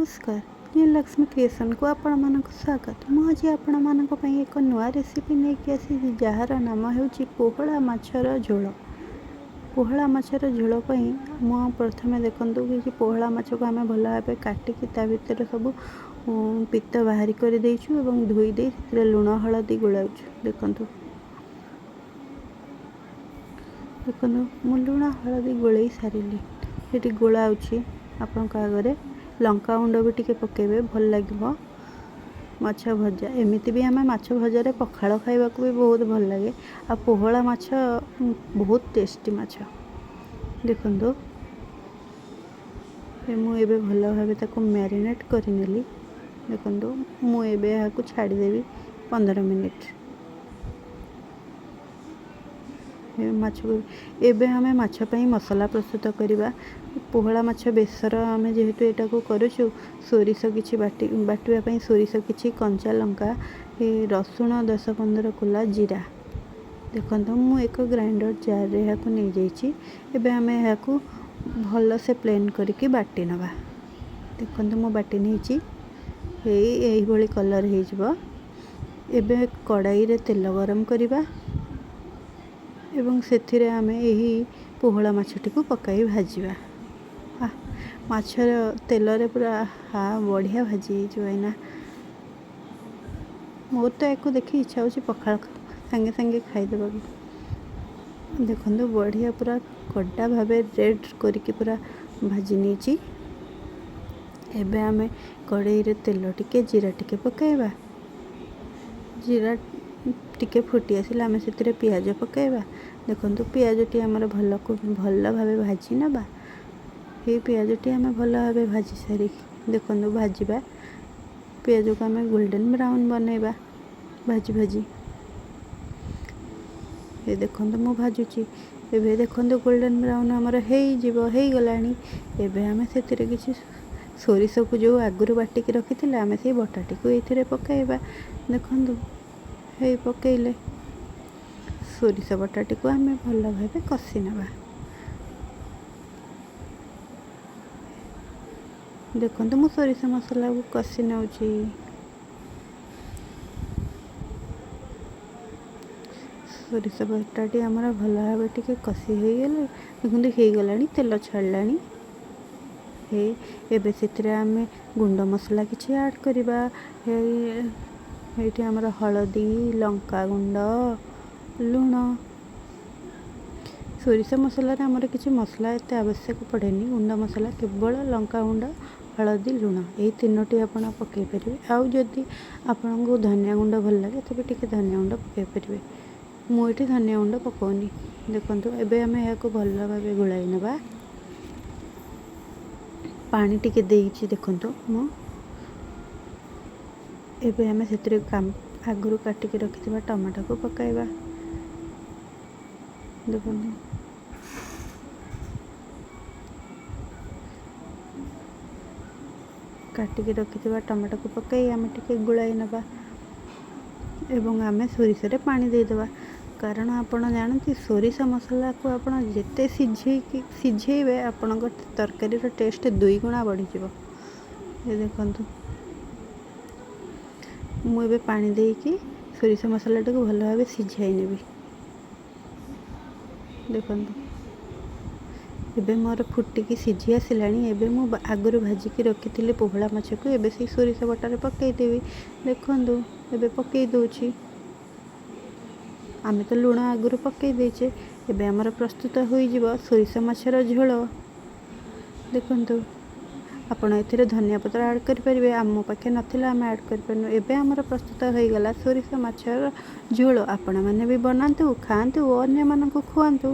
ନମସ୍କାର, ଲକ୍ଷ୍ମୀ କ୍ରିଏସନ୍କୁ ଆପଣମାନଙ୍କୁ ସ୍ୱାଗତ। ମୁଁ ଆଜି ଆପଣମାନଙ୍କ ପାଇଁ ଏକ ନୂଆ ରେସିପି ନେଇକି ଆସିଛି, ଯାହାର ନାମ ହେଉଛି ପୋହଳା ମାଛର ଝୋଳ। ପୋହଳା ମାଛର ଝୋଳ ପାଇଁ ମୁଁ ପ୍ରଥମେ ଦେଖନ୍ତୁ କିଛି ପୋହଳା ମାଛକୁ ଆମେ ଭଲ ଭାବେ କାଟିକି ତା ଭିତରେ ସବୁ ପିତ୍ତ ବାହାରି କରିଦେଇଛୁ ଏବଂ ଧୋଇ ଦେଇ ସେଥିରେ ଲୁଣ ହଳଦୀ ଗୋଳାଉଛୁ। ଦେଖନ୍ତୁ ଦେଖନ୍ତୁ, ମୁଁ ଲୁଣ ହଳଦୀ ଗୋଳେଇ ସାରିଲି। ସେଠି ଗୋଳାଉଛି ଆପଣଙ୍କ ଆଗରେ। ଲଙ୍କା ଗୁଣ୍ଡ ବି ଟିକେ ପକାଇବେ, ଭଲ ଲାଗିବ ମାଛ ଭଜା। ଏମିତି ବି ଆମେ ମାଛ ଭଜାରେ ପଖାଳ ଖାଇବାକୁ ବି ବହୁତ ଭଲ ଲାଗେ, ଆଉ ପୋହଳା ମାଛ ବହୁତ ଟେଷ୍ଟି ମାଛ। ଦେଖନ୍ତୁ, ମୁଁ ଏବେ ଭଲ ଭାବେ ତାକୁ ମ୍ୟାରିନେଟ୍ କରିନେଲି। ଦେଖନ୍ତୁ, ମୁଁ ଏବେ ଏହାକୁ ଛାଡ଼ିଦେବି 15 ମିନିଟ୍। ମାଛକୁ ଏବେ ଆମେ ମାଛ ପାଇଁ ମସଲା ପ୍ରସ୍ତୁତ କରିବା। ପୋହଳା ମାଛ ବେସର ଆମେ ଯେହେତୁ ଏଇଟାକୁ କରୁଛୁ, ସୋରିଷ କିଛି ବାଟି ବାଟିବା ପାଇଁ ସୋରିଷ କିଛି, କଞ୍ଚା ଲଙ୍କା, ରସୁଣ 10-15 କୋଲା, ଜିରା। ଦେଖନ୍ତୁ, ମୁଁ ଏକ ଗ୍ରାଇଣ୍ଡର ଜାର୍ରେ ଏହାକୁ ନେଇଯାଇଛି। ଏବେ ଆମେ ଏହାକୁ ଭଲସେ ପ୍ଲେନ୍ କରିକି ବାଟି ନେବା। ଦେଖନ୍ତୁ, ମୁଁ ବାଟି ନେଇଛି, ଏଇଭଳି କଲର୍ ହେଇଯିବ। ଏବେ କଡ଼ାଇରେ ତେଲ ଗରମ କରିବା ଏବଂ ସେଥିରେ ଆମେ ଏହି ପୋହଳା ମାଛଟିକୁ ପକାଇ ଭାଜିବା। ମାଛର ତେଲରେ ପୁରା ବଢ଼ିଆ ଭାଜି ହେଇଯିବ ଏଇନା। ମୋର ତ ୟାକୁ ଦେଖି ଇଚ୍ଛା ହେଉଛି ପଖାଳ ସାଙ୍ଗେ ସାଙ୍ଗେ ଖାଇଦେବାକୁ। ଦେଖନ୍ତୁ, ବଢ଼ିଆ ପୁରା କଡ଼ା ଭାବେ ରେଡ଼୍ କରିକି ପୁରା ଭାଜି ନେଇଛି। ଏବେ ଆମେ କଡ଼େଇରେ ତେଲ ଟିକେ, ଜିରା ଟିକେ ପକାଇବା। ଜିରା ଟିକେ ଫୁଟି ଆସିଲେ ଆମେ ସେଥିରେ ପିଆଜ ପକାଇବା। ଦେଖନ୍ତୁ, ପିଆଜଟି ଆମର ଭଲକୁ ଭଲ ଭାବେ ଭାଜି ନେବା। ଏଇ ପିଆଜଟି ଆମେ ଭଲ ଭାବେ ଭାଜି ସାରି, ଦେଖନ୍ତୁ, ଭାଜିବା ପିଆଜକୁ ଆମେ ଗୋଲ୍ଡେନ୍ ବ୍ରାଉନ୍ ବନେଇବା ଭାଜି ଭାଜି। ଏ ଦେଖନ୍ତୁ, ମୁଁ ଭାଜୁଛି ଏବେ। ଦେଖନ୍ତୁ, ଗୋଲ୍ଡେନ୍ ବ୍ରାଉନ୍ ଆମର ହେଇଯିବ, ହେଇଗଲାଣି। ଏବେ ଆମେ ସେଥିରେ କିଛି ସୋରିଷକୁ ଯେଉଁ ଆଗରୁ ବାଟିକି ରଖିଥିଲେ, ଆମେ ସେଇ ବଟାଟିକୁ ଏଇଥିରେ ପକାଇବା। ଦେଖନ୍ତୁ, ହେଇ ପକାଇଲେ ସୋରିଷ ବଟାଟିକୁ ଆମେ ଭଲ ଭାବେ କଷି ନେବା। ଦେଖନ୍ତୁ, ମୁଁ ସୋରିଷ ମସଲାକୁ କଷି ନେଉଛି। ସୋରିଷ ବଟାଟି ଆମର ଭଲ ଭାବେ ଟିକେ କଷି ହେଇଗଲେ, ଦେଖନ୍ତୁ ହେଇଗଲାଣି, ତେଲ ଛାଡ଼ିଲାଣି। ଏବେ ସେଥିରେ ଆମେ ଗୁଣ୍ଡ ମସଲା କିଛି ଆଡ଼୍ କରିବା। ଏଇଠି ଆମର ହଳଦୀ, ଲଙ୍କାଗୁଣ୍ଡ, ଲୁଣ। ସୋରିଷ ମସଲାରେ ଆମର କିଛି ମସଲା ଏତେ ଆବଶ୍ୟକ ପଡ଼େନି। ଗୁଣ୍ଡ ମସଲା କେବଳ ଲଙ୍କାଗୁଣ୍ଡ, ହଳଦୀ, ଲୁଣ, ଏଇ ତିନୋଟି ଆପଣ ପକାଇ ପାରିବେ। ଆଉ ଯଦି ଆପଣଙ୍କୁ ଧନିଆ ଗୁଣ୍ଡ ଭଲ ଲାଗେ, ତେବେ ଟିକେ ଧନିଆ ଗୁଣ୍ଡ ପକାଇ ପାରିବେ। ମୁଁ ଏଠି ଧନିଆ ଗୁଣ୍ଡ ପକାଉନି। ଦେଖନ୍ତୁ, ଏବେ ଆମେ ଏହାକୁ ଭଲ ଭାବେ ଗୋଳାଇ ନେବା। ପାଣି ଟିକେ ଦେଇଛି ଦେଖନ୍ତୁ ମୁଁ। ଏବେ ଆମେ ସେଥିରେ ଆଗରୁ କାଟିକି ରଖିଥିବା ଟମାଟୋକୁ ପକାଇବା। ଦେଖନ୍ତୁ, କାଟିକି ରଖିଥିବା ଟମାଟୋକୁ ପକାଇ ଆମେ ଟିକେ ଗୋଳାଇ ନେବା ଏବଂ ଆମେ ସୋରିଷରେ ପାଣି ଦେଇଦେବା, କାରଣ ଆପଣ ଜାଣନ୍ତି, ସୋରିଷ ମସଲାକୁ ଆପଣ ଯେତେ ସିଝେଇକି ସିଝେଇବେ, ଆପଣଙ୍କ ତରକାରୀର ଟେଷ୍ଟ ଦୁଇଗୁଣା ବଢ଼ିଯିବ। ଏ ଦେଖନ୍ତୁ, ମୁଁ ଏବେ ପାଣି ଦେଇକି ସୋରିଷ ମସଲାଟାକୁ ଭଲ ଭାବେ ସିଝାଇ ନେବି। ଦେଖନ୍ତୁ, ଏବେ ମୋର ଫୁଟିକି ସିଝି ଆସିଲାଣି। ଏବେ ମୁଁ ଆଗରୁ ଭାଜିକି ରଖିଥିଲି ପୋହଳା ମାଛକୁ, ଏବେ ସେଇ ସୋରିଷ ବଟାରେ ପକାଇଦେବି। ଦେଖନ୍ତୁ, ଏବେ ପକାଇ ଦେଉଛି। ଆମେ ତ ଲୁଣ ଆଗରୁ ପକାଇ ଦେଇଛେ। ଏବେ ଆମର ପ୍ରସ୍ତୁତ ହୋଇଯିବ ସୋରିଷ ମାଛର ଝୋଳ। ଦେଖନ୍ତୁ, ଆପଣ ଏଥିରେ ଧନିଆ ପତ୍ର ଆଡ଼୍ କରିପାରିବେ। ଆମ ପାଖେ ନଥିଲା, ଆମେ ଆଡ଼୍ କରିପାରିନୁ। ଏବେ ଆମର ପ୍ରସ୍ତୁତ ହୋଇଗଲା ସୋରିଷ ମାଛର ଝୋଳ। ଆପଣମାନେ ବି ବନାନ୍ତୁ, ଖାଆନ୍ତୁ ଓ ଅନ୍ୟମାନଙ୍କୁ ଖୁଆନ୍ତୁ।